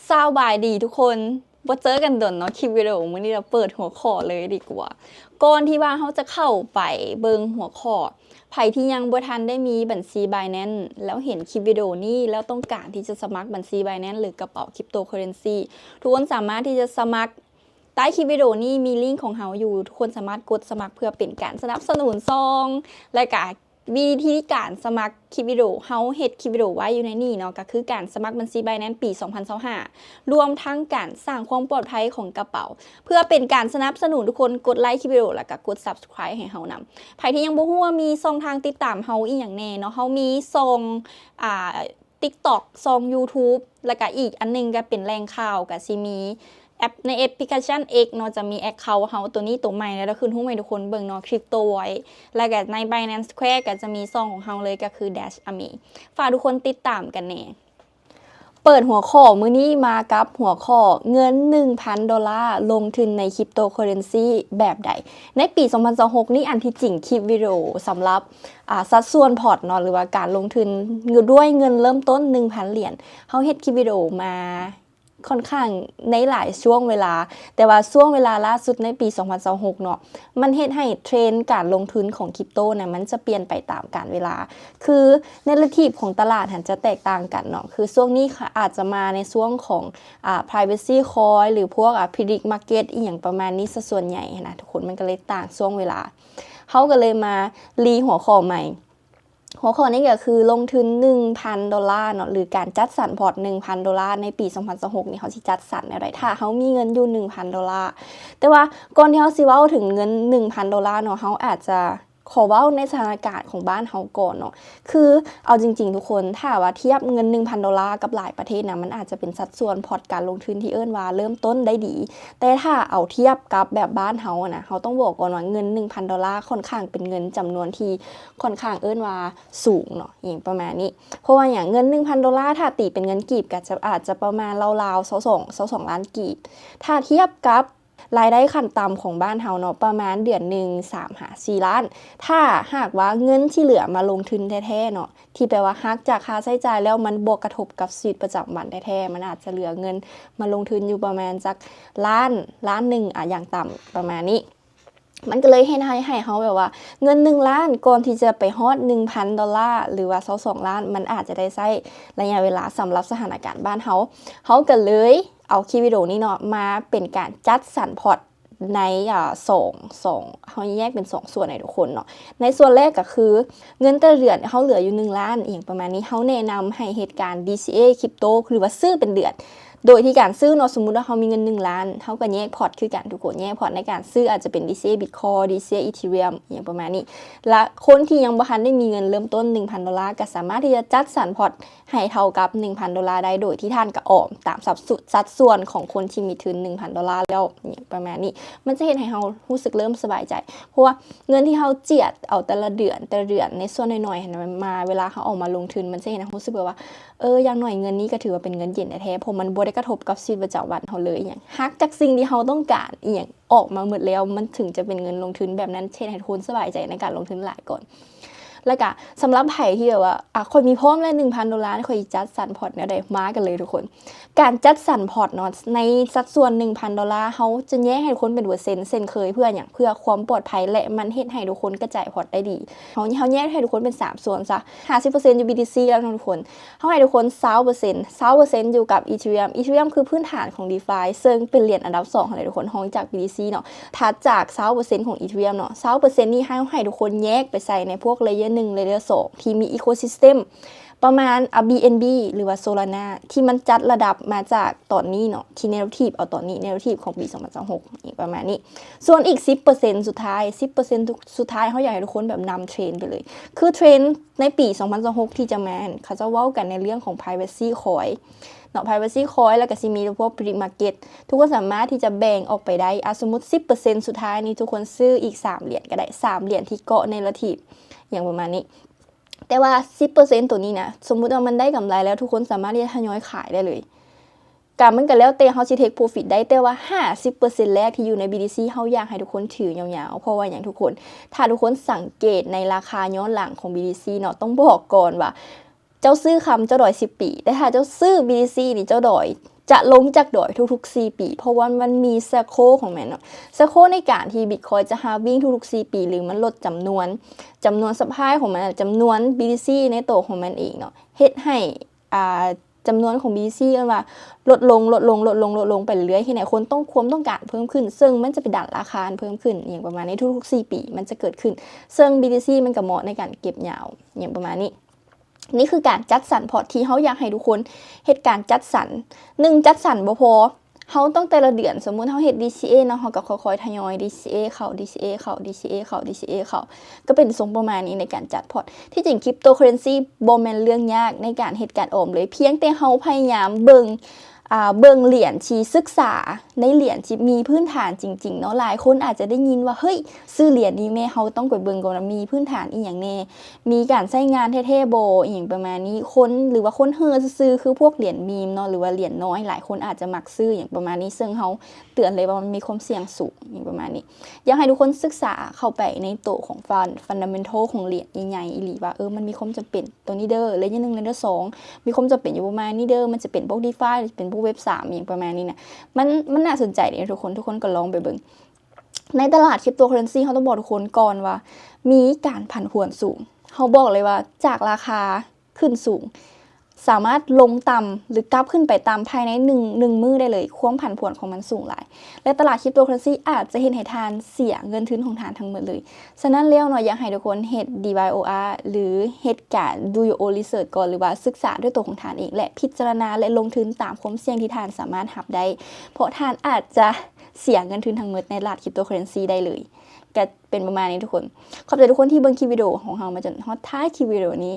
ສະບາຍດີທຸກຄົນ ບໍ່ເຈີກັນດົນເນາະ ຄລິບວິດີໂອມື້ນີ້ລະເປີດຫົວຂໍ້ເລີຍດີກວ່າ. ກ່ອນທີ່ວ່າເຮົາຈະເຂົ້າໄປເບິ່ງຫົວຂໍ້, ໃຜທີ່ຍັງບໍ່ທັນໄດ້ມີບັນຊີ Binance ແລ້ວເຫັນຄລິບວິດີໂອນີ້ ແລ້ວຕ້ອງການທີ່ຈະສະໝັກບັນຊີ Binance ຫຼືກະເປົາ Cryptocurrency, ທຸກຄົນສາມາດທີ່ຈະສະໝັກ. ໃຕ້ຄລິບວິດີໂອນີ້ມີລິ້ງຂອງເຮົາຢູ່, ທຸກຄົນສາມາດກົດສະໝັກເພື່ອເປັນການສະໜັບສະໜູນຊ່ອງ ແລະກະ ວິທີການສະໝັກຄລິບວິດີໂອ, ເຮົາເຮັດຄລິບວິດີໂອໄວ້ຢູ່ໃນນີ້ເນາະ, ກໍຄືການສະໝັກບັນຊີ Binance ປີສອງພັນຊາວຫ້າ ລວມທັງການສ້າງຄວາມປອດໄພຂອງກະເປົາ. ເພື່ອເປັນການສະໜັບສະໜູນ, ທຸກຄົນກົດໄລຄລິບວິດີໂອ ແລ້ວກໍກົດ Subscribe ໃຫ້ເຮົານຳ. ໃຜທີ່ຍັງບໍ່ຮູ້ວ່າມີຊ່ອງທາງຕິດຕາມເຮົາອີ່ຫຍັງແດ່ເນາະ, ເຮົາມີຊ່ອງ ອ່າ TikTok ຊ່ອງ YouTube ແລ້ວກະອີກອັນໜຶ່ງກະເປັນແຫຼ່ງຂ່າວ, ກະຊິມີແອັບ ໃນແອັບພລິເຄຊັນ X ເນາະ, ຈະມີ account ເຮົາໂຕນີ້ໂຕໃໝ່ ແລ້ວກໍຂຶ້ນຮູບໃຫ້ທຸກຄົນເບິ່ງເນາະ, Crypto Voice, ແລ້ວກະໃນ Binance Square ກະຈະມີຊ່ອງຂອງເຮົາເລີຍ ກະຄື Dash Army. ຝາກທຸກຄົນຕິດຕາມກັນແດ່. ເປີດຫົວຂໍ້ມື້ນີ້ມາກັບຫົວຂໍ້ ເງິນໜຶ່ງພັນໂດລາລົງທຶນໃນ Cryptocurrency ແບບໃດ? ໃນປີສອງພັນຊາວຫົກນີ້ ອັນທີ່ຈິງຄລິບວິດີໂອສຳລັບ ອ່າ ສັດສ່ວນພອດເນາະ ຫຼືວ່າການລົງທຶນດ້ວຍເງິນເລີ່ມຕົ້ນໜຶ່ງພັນຫຼຽນ, ເຮົາເຮັດຄລິບວິດີໂອມາຄ່ອນຂ້າງໃນຫຼາຍຊ່ວງເວລາ, ແຕ່ວ່າຊ່ວງເວລາລ່າສຸດໃນປີສອງພັນຊາວຫົກເນາະ ມັນເຮັດໃຫ້ເທຣນການລົງທຶນຂອງຄຣິບໂຕນະ ມັນຈະປ່ຽນໄປຕາມການເວລາ. ຄື narrative ຂອງຕະຫຼາດຫັ້ນຈະແຕກຕ່າງກັນເນາະ, ຄືຊ່ວງນີ້ອາດຈະມາໃນຊ່ວງຂອງ ອ່າ privacy coin ຫຼືພວກ ອ່າ predict market ອີ່ຫຍັງປະມານນີ້ຊະສ່ວນໃຫຍ່ຫັ້ນນະທຸກຄົນ, ມັນກໍເລີຍຕ່າງຊ່ວງເວລາ. ເຮົາກໍເລີຍມາຣີຫົວຂໍ້ໃໝ່. ຫົວຂໍ້ນີ້ກໍຄືລົງທຶນໜຶ່ງພັນໂດລາເນາະ ຫຼືການຈັດສັນພອດໜຶ່ງພັນໂດລາໃນປີສອງພັນຊາວຫົກນີ້ ເຮົາຊິຈັດສັນແນວໃດ ຖ້າເຮົາມີເງິນຢູ່ໜຶ່ງພັນໂດລາ. ແຕ່ວ່າກ່ອນທີ່ເຮົາຊິເວົ້າເຖິງເງິນໜຶ່ງພັນໂດລາເນາະ, ເຮົາອາດຈະ ຂໍເວົ້າໃນສະຖານະການຂອງບ້ານເຮົາກ່ອນເນາະ. ຄືເອົາຈິງໆທຸກຄົນ ຖ້າວ່າທຽບເງິນໜຶ່ງພັນໂດລາກັບຫຼາຍປະເທດນະ ມັນອາດຈະເປັນສັດສ່ວນພອດການລົງທຶນທີ່ເອີ້ນວ່າເລີ່ມຕົ້ນໄດ້ດີ. ແຕ່ຖ້າເອົາທຽບກັບແບບບ້ານເຮົານະ, ເຮົາຕ້ອງບອກກ່ອນວ່າເງິນໜຶ່ງພັນໂດລາຂ້ອນຂ້າງເປັນເງິນຈຳນວນທີ່ຂ້ອນຂ້າງເອີ້ນວ່າສູງເນາະ, ອີ່ຫຍັງປະມານນີ້. ເພາະວ່າຫຍັງ? ເງິນໜຶ່ງພັນໂດລາ ຖ້າຕີເປັນເງິນກີບ ກໍຈະ ອາດຈະປະມານລາວໆ ຊາວສອງ ຊາວສອງລ້ານກີບ. ຖ້າທຽບກັບ ລາຍໄດ້ຂັ້ນຕ່ຳຂອງບ້ານເຮົາເນາະ ປະມານເດືອນໜຶ່ງສາມຫາສີ່ລ້ານ. ຖ້າຫາກວ່າເງິນທີ່ເຫຼືອມາລົງທຶນແທ້ໆເນາະ ທີ່ແປວ່າຫັກຈາກຄ່າໃຊ້ຈ່າຍແລ້ວ ມັນບໍ່ກະທົບກັບຊີວິດປະຈຳວັນແທ້ໆ, ມັນອາດຈະເຫຼືອເງິນມາລົງທຶນຢູ່ປະມານຈັກລ້ານ, ລ້ານໜຶ່ງ ອາ ຢ່າງຕ່ຳປະມານນີ້. ມັນກໍເລີຍເຮັດໃຫ້ ໃຫ້ເຮົາແບບວ່າເງິນໜຶ່ງລ້ານ ກ່ອນທີ່ຈະໄປຮອດໜຶ່ງພັນໂດລາ ຫຼືວ່າຊາວສອງລ້ານ ມັນອາດຈະໄດ້ໃຊ້ໄລຍະເວລາ. ສຳລັບສະຖານະການບ້ານເຮົາ ເຮົາກໍເລີຍ ເອົາຄລິບວິດີໂອນີ້ເນາະ ມາເປັນການຈັດສັນພອດໃນ ອາ ສອງ ສອງ ເຮົາແຍກເປັນສອງສ່ວນໃຫ້ທຸກຄົນເນາະ. ໃນສ່ວນແລກກໍຄືເງິນແຕ່ລະເດືອນເຮົາເຫຼືອຢູ່ໜຶ່ງລ້ານ ອີ່ຫຍັງປະມານນີ້, ເຮົາແນະນຳໃຫ້ເຮັດການ DCA ຄຣິບໂຕ ຫຼືວ່າຊື້ເປັນເດືອນ ໂດຍທີ່ການຊື້ເນາະ, ສົມມຸດວ່າເຮົາມີເງິນໜຶ່ງລ້ານ ເຮົາກໍແຍກພອດຄືກັນທຸກຄົນ, ແຍກພອດໃນການຊື້ ອາດຈະເປັນ DCA Bitcoin, DCA Ethereum ອີ່ຫຍັງປະມານນີ້. ລະຄົນທີ່ຍັງບໍ່ທັນໄດ້ມີເງິນເລີ່ມຕົ້ນໜຶ່ງພັນໂດລາ ກໍສາມາດທີ່ຈະຈັດສັນພອດ ໃຫ້ເທົ່າກັບໜຶ່ງພັນໂດລາໄດ້ ໂດຍທີ່ທ່ານກໍອອມຕາມສັດສ່ວນ ສັດສ່ວນຂອງຄົນທີ່ມີທຶນໜຶ່ງພັນໂດລາແລ້ວ ປະມານນີ້. ມັນຈະເຮັດໃຫ້ເຮົາຮູ້ສຶກເລີ່ມສະບາຍໃຈ ເພາະວ່າເງິນທີ່ເຮົາຈຽດເອົາແຕ່ລະເດືອນ ແຕ່ລະເດືອນໃນສ່ວນນ້ອຍໆຫັ້ນນະ ມາ ເວລາເຮົາເອົາມາລົງທຶນ ມັນຈະເຮັດໃຫ້ເຮົາຮູ້ສຶກແບບວ່າ ເອີ ຢ່າງໜ້ອຍເງິນນີ້ກໍຖືວ່າເປັນເງິນເຢັນແທ້ໆ ເພາະມັນບໍ່ໄດ້ກະທົບກັບຊີວິດປະຈຳວັນເຮົາເລີຍ ອີ່ຫຍັງ ຫັກຈາກສິ່ງທີ່ເຮົາຕ້ອງການ ອີ່ຫຍັງ ອອກມາໝົດແລ້ວ ມັນເຖິງຈະເປັນເງິນລົງທຶນ. ແບບນັ້ນເຮັດໃຫ້ທຸກຄົນສະບາຍໃຈໃນການລົງທຶນຫຼາຍກ່ອນ. ແລ້ວກະສຳລັບໃຜທີ່ແບບວ່າ ອາ ຂ້ອຍມີພ້ອມແລ້ວໜຶ່ງພັນໂດລາ ຂ້ອຍຈັດສັນພອດແນວໃດ? ມາກັນເລີຍທຸກຄົນ. ການຈັດສັນພອດເນາະ ໃນສັດສ່ວນໜຶ່ງພັນໂດລາ ເຮົາຈະແຍກໃຫ້ທຸກຄົນເປັນເປີເຊັນເຊັ່ນເຄີຍ. ເພື່ອຫຍັງ? ເພື່ອຄວາມປອດໄພ ແລະ ມັນເຮັດໃຫ້ທຸກຄົນກະຈາຍພອດໄດ້ດີ. ເຮົາ ເຮົາແຍກໃຫ້ທຸກຄົນເປັນສາມສ່ວນຊະ ຫ້າສິບເປີເຊັນຢູ່ BTC ແລ້ວເນາະທຸກຄົນ. ເຮົາໃຫ້ທຸກຄົນຊາວເປີເຊັນ ຊາວເປີເຊັນຢູ່ກັບ Ethereum. Ethereum ຄືພື້ນຖານຂອງ DeFi ເຊິ່ງເປັນຫຼຽນອັນດັບສອງຫັ້ນແຫຼະທຸກຄົນ ຮອງຈາກ BTC ເນາະ. ຖັດຈາກຊາວເປີເຊັນຂອງ Ethereum ເນາະ ຊາວເປີເຊັນນີ້ ເຮົາໃຫ້ທຸກຄົນແຍກໄປໃສ່ໃນພວກ Layer ໜຶ່ງ Layer ສອງ ທີ່ມີ Ecosystem ປະມານ ອາ BNB ຫຼືວ່າ Solana ທີ່ມັນຈັດລະດັບມາຈາກຕອນນີ້ເນາະ ທີ່ narrative ເອົາຕອນນີ້ narrative ຂອງປີສອງພັນຊາວຫົກ ອີກປະມານນີ້. ສ່ວນອີກສິບເປີເຊັນສຸດທ້າຍ ສິບເປີເຊັນສຸດທ້າຍ ເຮົາຢາກໃຫ້ທຸກຄົນແບບນຳເທຣນໄປເລີຍ. ຄືເທຣນໃນປີສອງພັນຊາວຫົກທີ່ຈະມາ ເຂົາເຈົ້າເວົ້າກັນໃນເລື່ອງຂອງ privacy coin ເນາະ privacy coin ແລ້ວກໍຊິມີພວກ predict market ທຸກຄົນສາມາດທີ່ຈະແບ່ງອອກໄປໄດ້. ອາ ສົມມຸດສິບເປີເຊັນສຸດທ້າຍນີ້ ທຸກຄົນຊື້ອີກສາມຫຼຽນກໍໄດ້ ສາມຫຼຽນທີ່ເກາະ narrative ຫຍັງປະມານນີ້. ແຕ່ວ່າສິບເປີເຊັນໂຕນີ້ນະ ສົມມຸດວ່າມັນໄດ້ກຳໄລແລ້ວ ທຸກຄົນສາມາດທີ່ຈະທະຍອຍຂາຍໄດ້ເລີຍ. ກະມັນກໍແລ້ວແຕ່ເຮົາຊິ take profit ໄດ້ ແຕ່ວ່າຫ້າສິບເປີເຊັນແລກທີ່ຢູ່ໃນ BTC ເຮົາຢາກໃຫ້ທຸກຄົນຖືຍາວໆ. ເພາະວ່າຫຍັງທຸກຄົນ? ຖ້າທຸກຄົນສັງເກດໃນລາຄາຍ້ອນຫຼັງຂອງ BTC ເນາະ ຕ້ອງບອກກ່ອນວ່າ ເຈົ້າຊື້ຄຳເຈົ້າດອຍສິບປີ ແຕ່ຖ້າເຈົ້າຊື້ BTC ນີ້ເຈົ້າດອຍ ຈະລົງຈາກດອຍທຸກໆສີ່ປີ ເພາະວ່າມັນມີໄຊເຄິນຂອງມັນເນາະ ໄຊເຄິນໃນການທີ່ບິດຄອຍຈະຮາບວິ້ງທຸກໆສີ່ປີ ຫຼືມັນລົດຈຳນວນ ຈຳນວນຊັບພລາຍຂອງມັນ ຈຳນວນ BTC ໃນໂຕຂອງມັນເອງເນາະ ເຮັດໃຫ້ ອ່າ ຈຳນວນຂອງ BTC ເອີ້ນວ່າລົດລົງ ລົດລົງ ລົດລົງ ລົດລົງໄປເລື້ອຍໆ ເຮັດໃຫ້ຄົນຕ້ອງ ຄວາມຕ້ອງການເພີ່ມຂຶ້ນ ເຊິ່ງມັນຈະໄປດັນລາຄາເພີ່ມຂຶ້ນ ອີ່ຫຍັງປະມານນີ້ ທຸກໆສີ່ປີມັນຈະເກີດຂຶ້ນ ເຊິ່ງ BTC ມັນກໍເໝາະໃນການເກັບຍາວ ອີ່ຫຍັງປະມານນີ້. ນີ້ຄືການຈັດສັນພອດທີ່ເຮົາຢາກໃຫ້ທຸກຄົນເຮັດການຈັດສັນ ໜຶ່ງ ຈັດສັນບໍ່ພໍ ເຮົາຕ້ອງແຕ່ລະເດືອນ ສົມມຸດເຮົາເຮັດ DCA ເນາະ ເຮົາກໍຄ່ອຍໆທະຍອຍ DCA ເຂົ້າ DCA ເຂົ້າ DCA ເຂົ້າ DCA ເຂົ້າ ກໍເປັນຊົງປະມານນີ້ໃນການຈັດພອດ. ທີ່ຈິງ Cryptocurrency ບໍ່ແມ່ນເລື່ອງຍາກໃນການເຮັດການອອມເລີຍ ພຽງແຕ່ເຮົາພະຍາຍາມເບິ່ງ ອ່າ ເບິ່ງຫຼຽນທີ່ສຶກສາໃນຫຼຽນທີ່ມີພື້ນຖານຈິງໆເນາະ. ຫຼາຍຄົນອາດຈະໄດ້ຍິນວ່າ ເຮີ້ຍ ຊື່ຫຼຽນນີ້ແມ່ ເຮົາຕ້ອງໄປເບິ່ງກ່ອນວ່າມີພື້ນຖານອີ່ຫຍັງແດ່ ມີການໃຊ້ງານແທ້ໆບໍ່ ອີ່ຫຍັງປະມານນີ້. ຄົນ ຫຼືວ່າຄົນເຮີ້ຊື່ໆ ຄືພວກຫຼຽນ meme ເນາະ ຫຼືວ່າຫຼຽນນ້ອຍ ຫຼາຍຄົນອາດຈະມັກຊື້ ອີ່ຫຍັງປະມານນີ້ ເຊິ່ງເຮົາເຕືອນເລີຍວ່າມັນມີຄວາມສ່ຽງສູງ ອີ່ຫຍັງປະມານນີ້. ຢາກໃຫ້ທຸກຄົນສຶກສາເຂົ້າໄປໃນໂຕຂອງ fun- fundamental ຂອງຫຼຽນໃຫຍ່ໆອີ່ຫຼີວ່າ ເອີ ມັນມີຄວາມຈຳເປັນໂຕນີ້ເດີ layer ໜຶ່ງ layer ສອງ ມີຄວາມຈຳເປັນຢູ່ປະມານນີ້ເດີ ມັນຈະເປັນພວກ DeFi ຫຼືເປັນພວກ Web ສາມ ອີ່ຫຍັງປະມານນີ້ນະ ມັນ ມັນໜ້າສົນໃຈເດ ທຸກຄົນ ທຸກຄົນກໍລອງໄປເບິ່ງ. ໃນຕະຫຼາດ Cryptocurrency ເຮົາຕ້ອງບອກທຸກຄົນກ່ອນວ່າມີການຜັນຜວນສູງ ເຮົາບອກເລີຍວ່າຈາກລາຄາຂຶ້ນສູງ ສາມາດລົງຕ່ຳ ຫຼືກັບຂຶ້ນໄປຕ່ຳພາຍໃນໜຶ່ງ ໜຶ່ງມື້ໄດ້ເລີຍ ຄວາມຜັນຜວນຂອງມັນສູງຫຼາຍ ແລະ ຕະຫຼາດ Cryptocurrency ອາດຈະເຮັດໃຫ້ທ່ານເສຍເງິນທຶນຂອງທ່ານທັງໝົດເລີຍ. ສະນັ້ນແລ້ວເນາະ ຢາກໃຫ້ທຸກຄົນເຮັດ DYOR ຫຼືເຮັດການ do your own research ກ່ອນ ຫຼືວ່າສຶກສາດ້ວຍຕົວຂອງທ່ານເອງ ແລະ ພິຈາລະນາ ແລະ ລົງທຶນຕາມຄວາມສ່ຽງທີ່ທ່ານສາມາດຮັບໄດ້ ເພາະທ່ານອາດຈະເສຍເງິນທຶນທັງໝົດໃນຕະຫຼາດ Cryptocurrency ໄດ້ເລີຍ. ກໍເປັນປະມານນີ້ທຸກຄົນ. ຂອບໃຈທຸກຄົນທີ່ເບິ່ງຄລິບວິດີໂອຂອງເຮົາມາຈົນຮອດທ້າຍຄລິບວິດີໂອນີ້.